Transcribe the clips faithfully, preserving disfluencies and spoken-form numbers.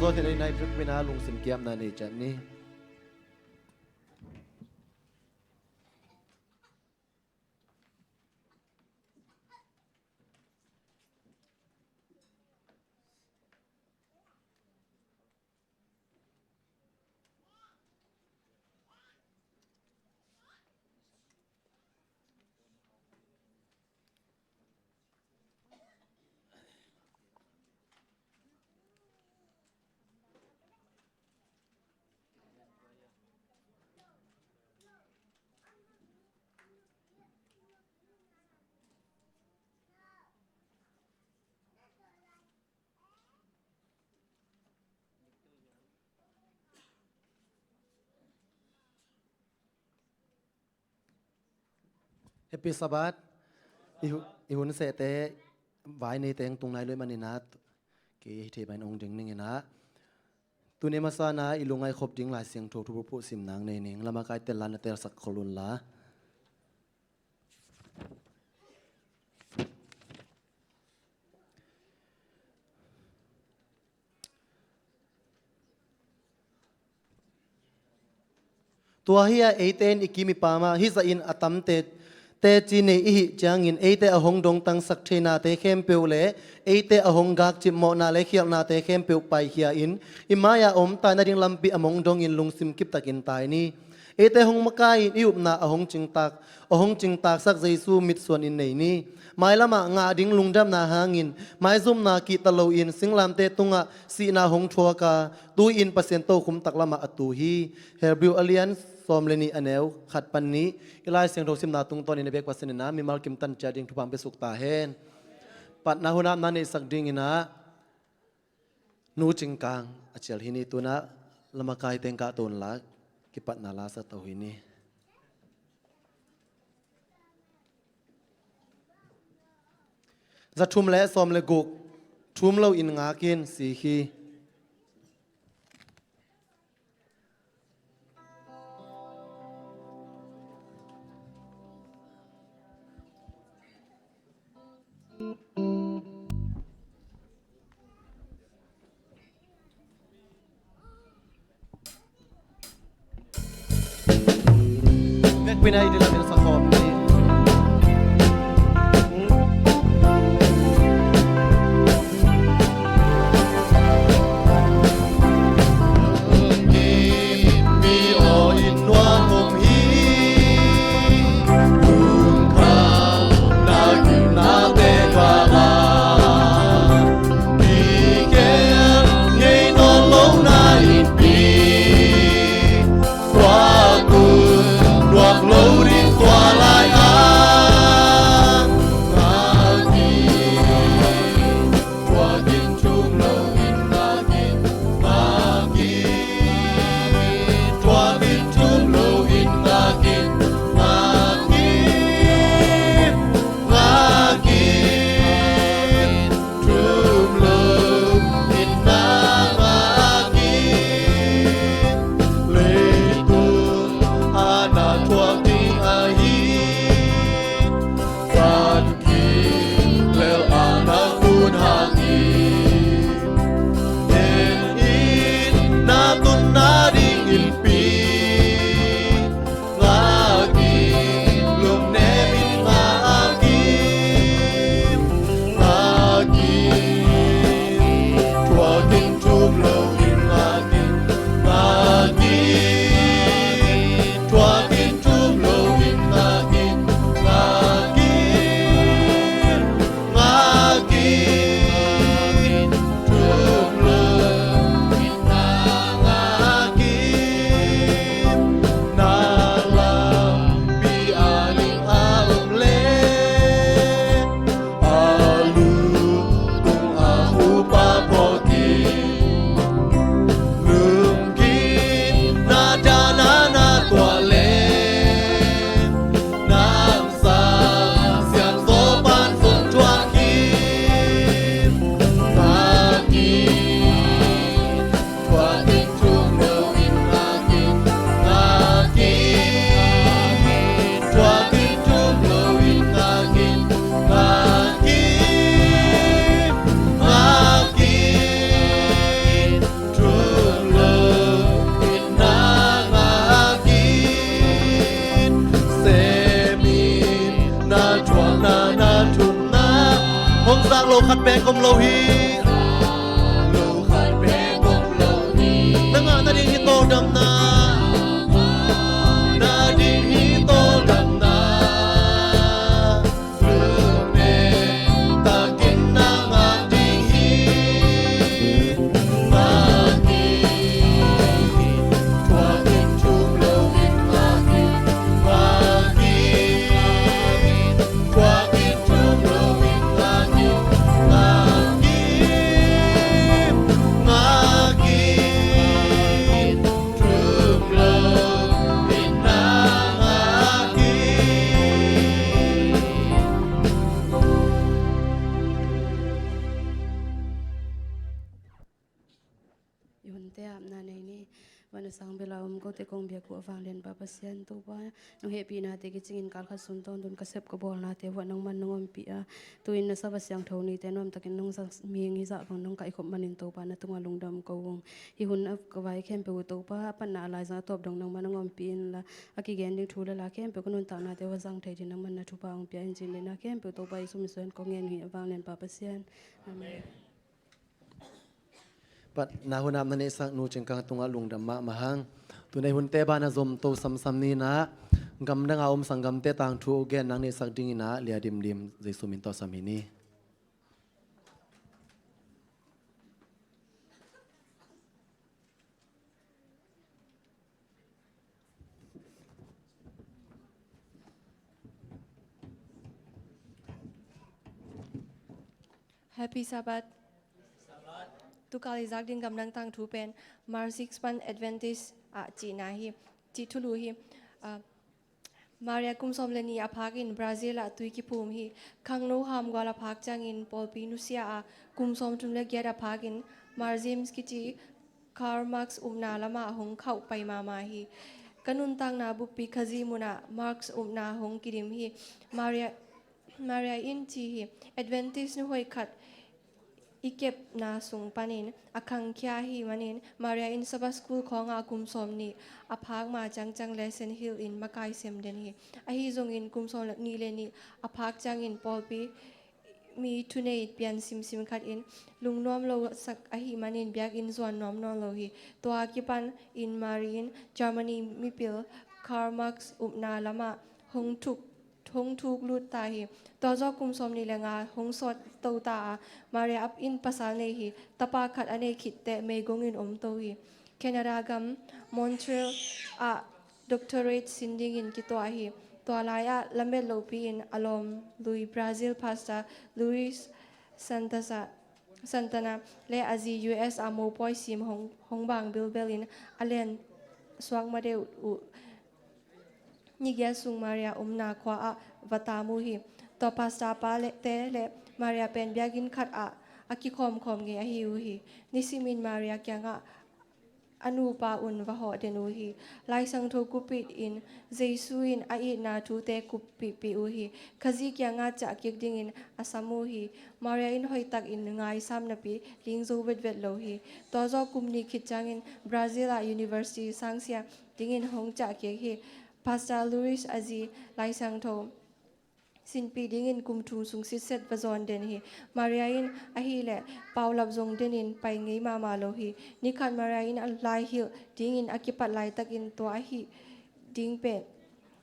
Tua khen ei nai bruk mina lungsim kiamna nei ciat ni. Happy Sabbath. I hu-, i hun sehte vai neite hong tung nai lo ahih manin ah, kei hih thei mahin hong ding ning in ah. Tuni masa in ah i lungngaih khop ding Lai Siangtho thubup sim nang nei ning. Lamakaite la na telsak khol un la. Tua hi-a eite in i kim i pam a, hih zahin a tamte teci nei i hih ciangin eite a hong dongtangsak theihnate khempeuh le eite a hong gakcip mawhna le khialhnate khempeuh paikhia in, i mai-a om tai nading lampi a mong dongin lungsim kiptakin tai ni. Eite hong makai-in i upna a hong cingtak, a hong cingtaksak Jesu mitsuanin nei ni. Mailamah ngah ding lungdamna hangin maizumna kihta loin singlamteh tungah sihna hong thuak a, tu-in Pasian tokhom tak lamah a tu hi. Hebrew a lian sawm le nih a neu khat pan nih. I Lai Siangtho simna tungtawnin a biak Pasian in ah mimal kimtan ciat ding thupha hong piasuk ta hen. Patna hun ah na neihsak dingin ah Nu Cing Kang a cial hi ni. Tu in ah lamakaite in kahto un la, kipatna la sa to hi ni. Za thum le sawm le guk, thum loin ngak in, sik hi. Vekpi-in ah i dilamin sa khawm ni. Hi lo khat pek om lo hi. Na ngah nading hi tawldamna. Nading hi tawldamna. Lungnem takin na ngah ding hi. Ngah hi. Thuak in thum lo in ngah hi. Ngah hi. I hunte apna nei ni. Van a sang bela om kote kong biak uh a vanglian Pa Pasian, Topa, nong hehpihnate kicingin kalkhat sun tawntun ka sep ka bawlnate vuah nangman nong ompih a, tu-in na Sapa siangtho nite nuamtakin nong zang mihing hi zah bang nong kaihkhop manin Topa na tungah lungdam ko ung. Hih hun a ka vai khempeuh uh Topa, a patna a laizang a tawp dong nangman nong ompih inla, a kigen ding thu le la khempeuh ka nuntaknate vuah zang thei ding nangman na thupha hong pia in, cin le na khempeuh Topa Jesu min suang kong ngen uh hi a vanglian Pa Pasian. Amen. Patna hun apna neihsak Nu Cing Kang tungah lungdam mahmah hang. Tuni hunte banah zomto samsam ni in ah, gamdang a om sanggamte tangthu gen nang neihsak ding in ah, lia dimdim Jesu min tawh sam hi ni. Happy Sabbath. Tukal i zak ding gamdang tangthu pen March six pan Adventist ah cihna hi, cih thulu hi. Ah, Maria kum sawm le nih a phakin Brazil ah tui kiphum hi. Khangno hamgual a phak ciangin pawlpi nusia a, kum sawmthum le giat a phakin Marzims kici Karl Marx upna lamah hong khauh pai mahmah hi. Ka nuntakna buppi Khazih munah Marx upna hong kidim hi. Maria, Maria in ci hi. Adventist nuhoih khat i kepna sung panin a khangkhia ahih manin Maria in Sabbath School khawngah kum sawm nih a phak ma ciangciang lesson hilh in makai sem den hi. Ahi zongin kum sawm nih le nih a phak ciangin pawlpi mi thunei pian simsim khat in lungnuam lo sak ahih manin biakinn zuan nuam nawn lo hi. Tua kipan in Maria in Germany mipil Karl Marx upna lamah hong thuk, hong thuk lut ta hi. Tua zawh kum sawm nih le nga hong sawt to ta a, Maria in pasal nei hi. Tapa khat a nei khit teh meigong in om to hi. Canada gam Montreal ah doctorate sin dingin kituah hi. Tua lai-ah lamet lopi in a lawm lui Brazil Pastor Luis Santasa, Santana le a zi U S a mopawi sim hong, hong bang bilbel in a len suak madeuh uh. Ni giat sung Maria omna khua ah va tam uh hi. Tua pastor pa le te le Maria pen biakinn khat ah a kikhawmkhawm ngei ahi uh hi. Nisimin Maria kiangah a nupa un va hawh den uh hi. Lai Siangtho kupit in Jesu in a itna thute kuppihpih uh hi. Khazih kiangah ciah kik dingin a sam uh hi. Maria in hoihtakin ngaisam napi ling zo vetvet lo hi. Tua zawh kum nih khit ciangin Brazil ah university sangsia dingin hong ciah kik hi. Pastor Luis a zi Lai Siangtho sinpih dingin kum thum sung sitset va zawn den hi. Maria in ahileh paulap zong denin pai ngei mahmah lo hi. Nikhat Maria in a lai hilh dingin a kipat laitakin tua ahi ding pen,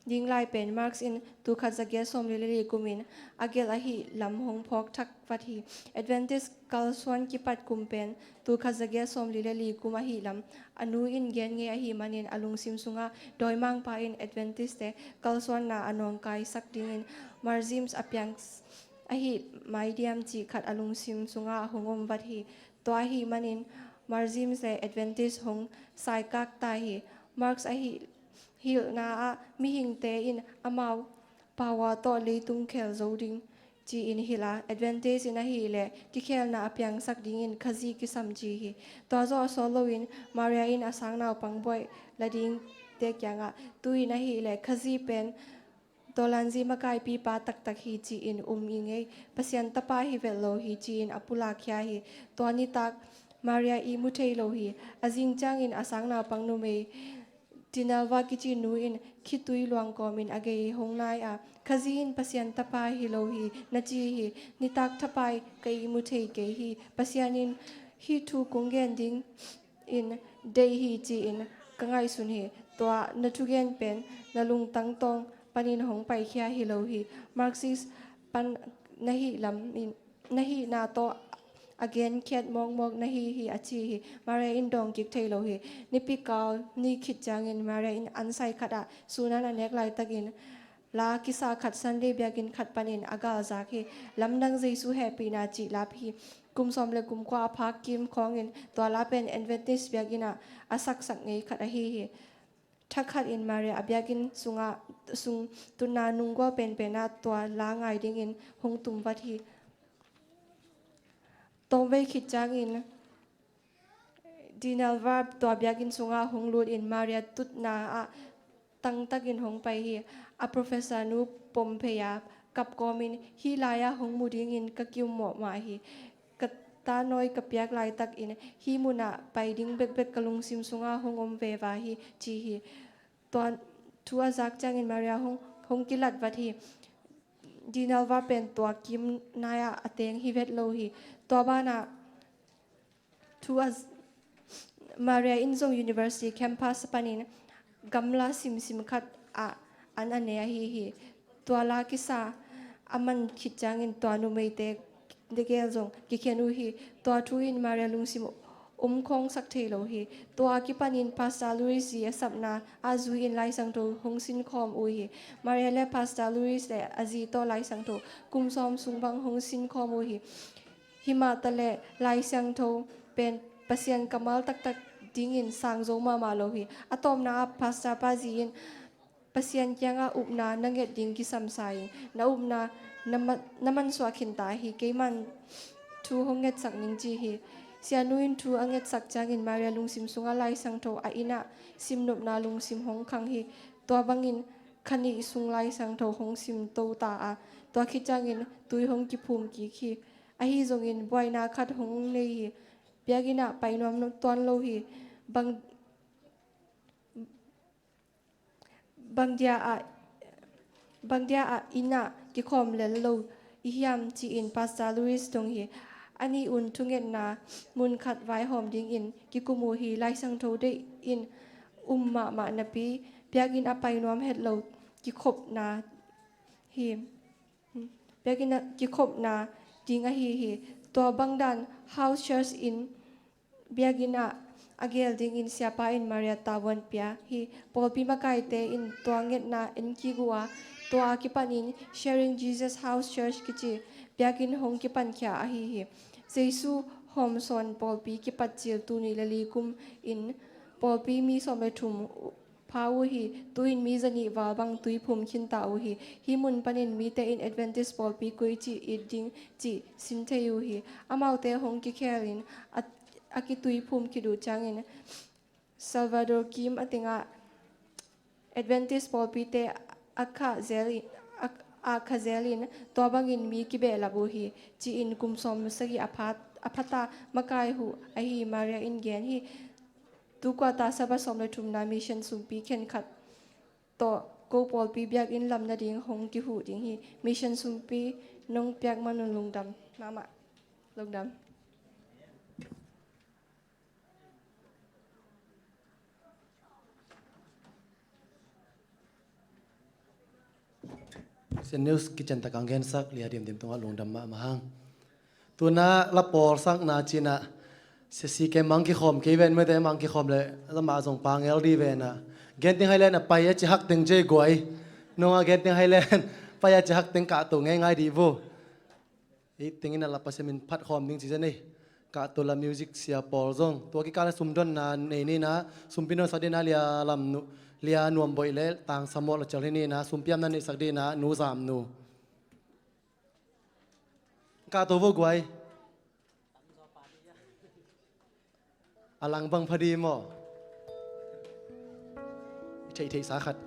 ding lai pen Marx in tul khat za giat sawmli le li kumin a gelh ahi lam hong phawk thak vat hi. Adventist kalsuan kipat kum pen tul khat za giat sawmli le li kum ahi lam a nu in gen ngei ahi manin a lungsim sungah dawimangpa in Adventist-te kalsuanna a nawngkaisak dingin Marzims a piang s-, ahi mai diam cih khat a lungsim sungah a hong om vat hi. Tua ahi manin Marzims le Adventist hong saikak ta hi. Marx ahi hilhna ah mihingte in amau power tawh leitung khel zo ding ci-in hilh a, Adventist in ahileh kikhelna a piangsak dingin Khazih kisam ci hi. Tua zawh a sawt loin Maria in a sang naupang buaih la dingte kiangah tu-in ahileh Khazih pen tawlanzi makaipipa taktak hi ci-in um i ngei, Pasian tapa hi vet lo hi ci-in a pulakkhia hi. Tua nitak Maria i mu thei lo hi. A zing ciangin a sang naupang numei Dinalva kici nu in khitui luang kawmin a gei hong nai a, "Kha zi in Pasian tapa hi lo hi," na ci hi. "Nitak thapai ka ihmu thei kei hi. Pasian in hih thu kong gen ding in deih hi ci-in ka ngaihsun hi. Tua na thugen pen na lungtang tawng panin hong paikhia hi lo hi. Marxist pan na hih lam in, na hihna tawh a genkhiat mawkmawk na hi hi," a ci hi. Maria in dawng kik thei lo hi. Nipi kal ni khit ciangin Maria in ansai khatah sun an a nek laitakin la kisa khat Sunday biakinn khat panin a galzak hi. Lamdang Jesu hehpihna cih lap hi. Kum sawm le kum kua a phak kim khawngin tua la pen Adventist biakinn ah a saksak ngei khat ahi hi. Thakhatin Maria a biakinn sungah, sung tutna nunggual penpenah tua la ngai dingin hong tumvat hi. Tawmvei khit ciangin Dinalva tua biakinn sungah hong lutin Maria tutna ah tangtakin hong pai hi. A professor nu pom phei a kap kawmin, "Hih lai-ah hong mu dingin ka ki-um mawhmah hi. Ka tanawi ka piak laitakin hih munah pai ding bekbek ka lungsim sungah hong om veva hi," ci hi. Tua thu a zak ciangin Maria hong, hong kilatvat hi. Dinalva pen tua kim nai-ah a teng hi vet lo hi. Tua banah thu a z-, Maria in zong university campus panin gamla simsim khat ah an a ne ahi hi. Tua la kisa a man khit ciangin tua numeite tegel zong kikhen uh hi. Tua thu in Maria lungsim om khawngsak thei lo hi. Tua a kipanin Pastor Louis zi a sapna ah zui-in Lai Siangtho hong sinkhawm uh hi. Maria le Pastor Louis le a zi tawh Lai Siangtho kum sawm sung bang hong sinkhawm uh hi. Himah taleh Lai Siangtho pen Pasian kammal taktak dingin sang zo mahmah lo hi. A tawpna ah Pastor pa zi in Pasian kiangah upna na nget ding kisamsa in, "Na upna na ma-, na mansuah khinta hi, keiman thu hong ngetsak ning," ci hi. Sianu in thu a ngetsak ciangin Maria lungsim sungah Lai Siangtho a innah simnopna lungsim hong khang hi. Tua bangin kha nih sung Lai Siangtho hong simto ta a, tua khit ciangin tui hong kiphum kik hi. Ahi zongin buaina khat hong nei hi. Biakinn ah pai nuam tuan lo hi. Bang, bang dia ah, bang dia ah inn ah kikhawm lel lo i hiam, ci-in Pastor Louis dong hi. A nih un thungetna mun khat vaihawm dingin kikum uh hi. Lai Siangtho deih in um mahmah napi biakinn a pai nuam het lo kikhopna hi. Biakinn ah kikhopna ding ahi hi. Tua bangdan house church in biakinn ah a gel dingin siapa in Maria tavuan pia hi. Pawlpi makaite in tua ngetna en kik uh a, tua a kipanin Sharing Jesus House Church kici biakinn hong kipankhia ahi hi. Jesu hawmsawn pawlpi kipat cil tul nih le li kum in pawlpi mi sawm le thum pha uh hi. Tu-in mi zanih val bang tui phum khinta uh hi. Hih mun panin mite in Adventist pawlpi koi cih it ding cih sin thei uh hi. Amaute hong kikhelin a, a kitui phum khit uh ciangin Salvador kim a tengah Adventist pawlpite a kha zelin, a, a kha zelin tua bangin mi kibehlap uh hi, ci-in kum sawm sagih a phat, a phata makai huh ahi Maria in gen hi. Tukua ta Sabbath sawm le thumna mission sumpi khenkhat tawh ko pawlpi biakinn lam nading hong kihuh ding hi. Mission sumpi nong piak man un lungdam mahmah. Lungdam. Sen News Kitchen takang gensak Lia Dim Dim tungah lungdam mahmah hang. Tuna la pawlsakna cinah sesi ke mang kikhawm kei ven mete mang kikhawm le lama zong pangel di venah genting hai len a pai a ci hak teng jei guai. Nunga genting hai len pai a ci hak teng kahto ngei ngai di vo. Ei tengin a la Pasian min phat khawm ding ci zen ei. Kahto la music sia pawl zong tua kikal a sumdonna nei nina sumpi non sak dina Lia Lam Nu, Lia Nuam Boih le Tang Samawh la cial hi nina sumpiam na nei sak dina Nu Zam Nu. Kahto vo guai. A lang bang phadi maw? Theih theih sa khat.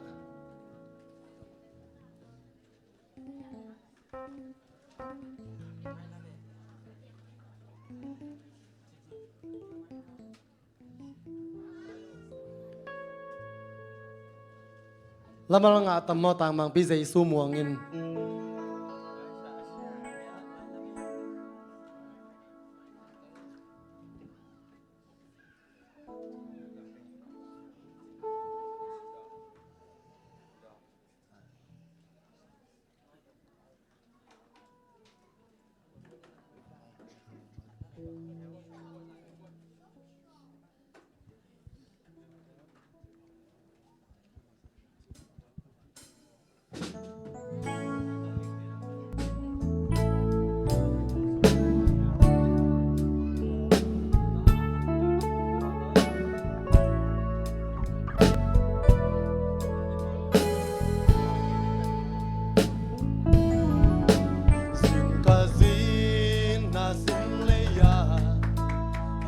Lamal ngah tam maw, tangmangpi Jesu muang in. Zing ka zin na zing lei-a,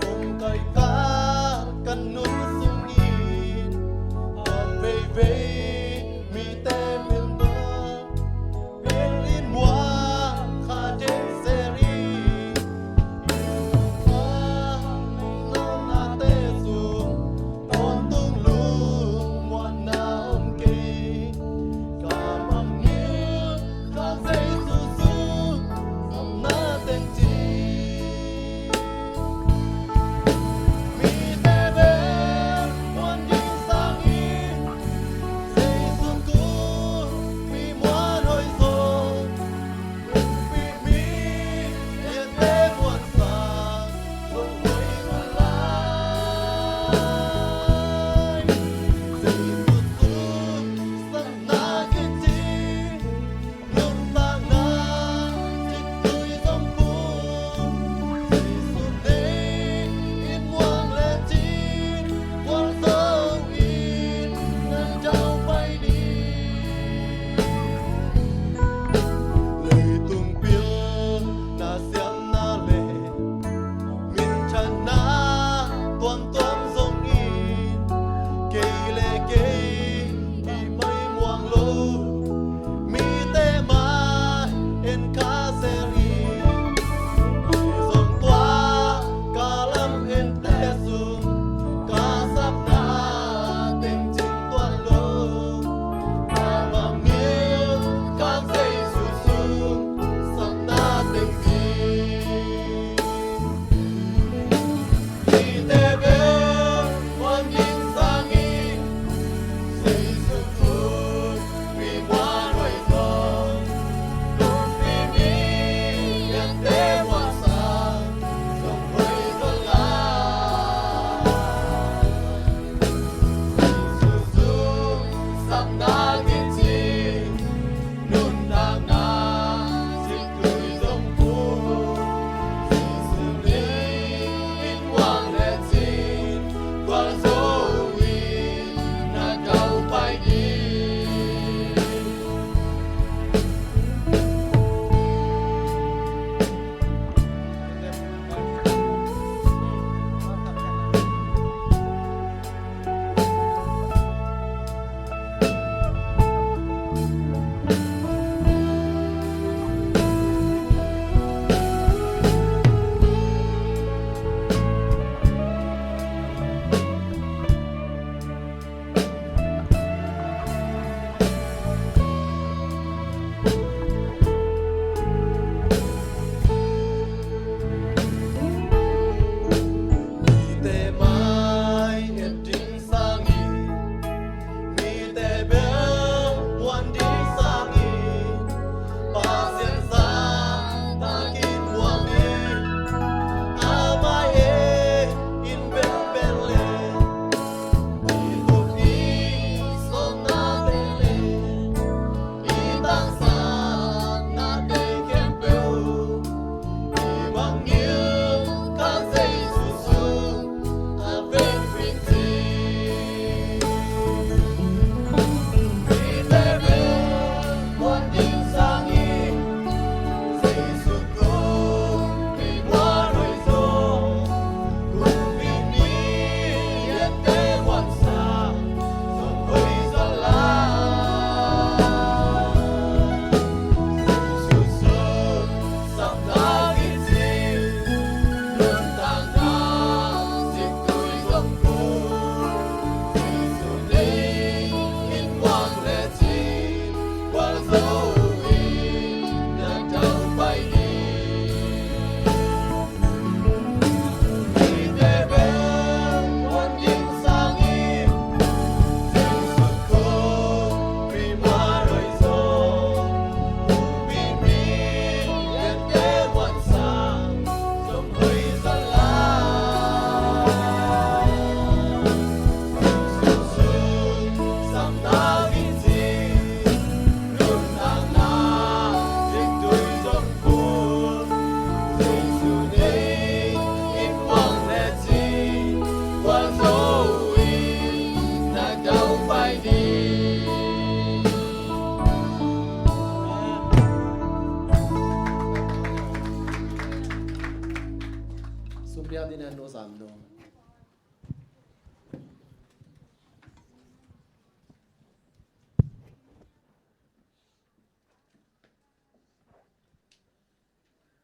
hong kai ka ka nun sungin, a veivei mite pilna, pilin muak kha ding seri.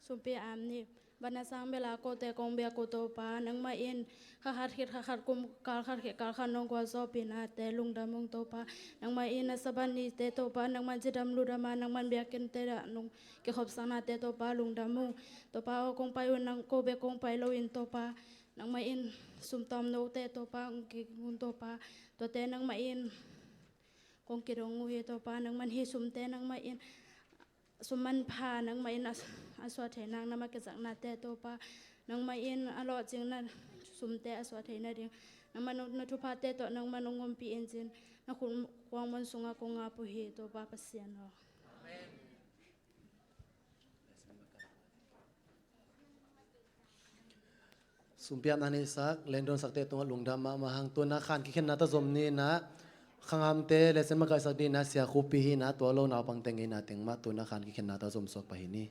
Sumpi am ni. Van a sang bel a kote kong biak uh Topa, nangmah in kha khat khit kha khat kum, kal khat khit kal khat nong gualzawhpih nate lungdam ung Topa. Nangmah in a Sabbath nite Topa, nangmah cidam ludam a, nangmah biakinnte ah nong kikhopsak nate Topa lungdam ung. Topa aw, kong pai un nang ko bek kong pai lo in Topa, nangmah in sum tawm note Topa hong kik un Topa. Tuate nangmah in kong kidong uh hi Topa, nangmah in hih sumte nangmah in sum manpha nangmah in a, a suah thei nak, nangmah kizaknate Topa, nangmah in a lawhcingna sumte a suah thei nading nangmah na, na thuphate tawh nangmah nong ompih in cin, na khut kuang muan sungah kong ap uh hi Topa Pasian aw. Amen. Sumpiatna neihsak, lendonsakte tungah lungdam mahmah hang. Tuna khan kikhenna ta zom ni na, khangamte lesen makaihsak ding na, sia khupi hi na, tua lo naupangte ngeina teng mah tuna khan kikhenna ta zom suak pah hi ni.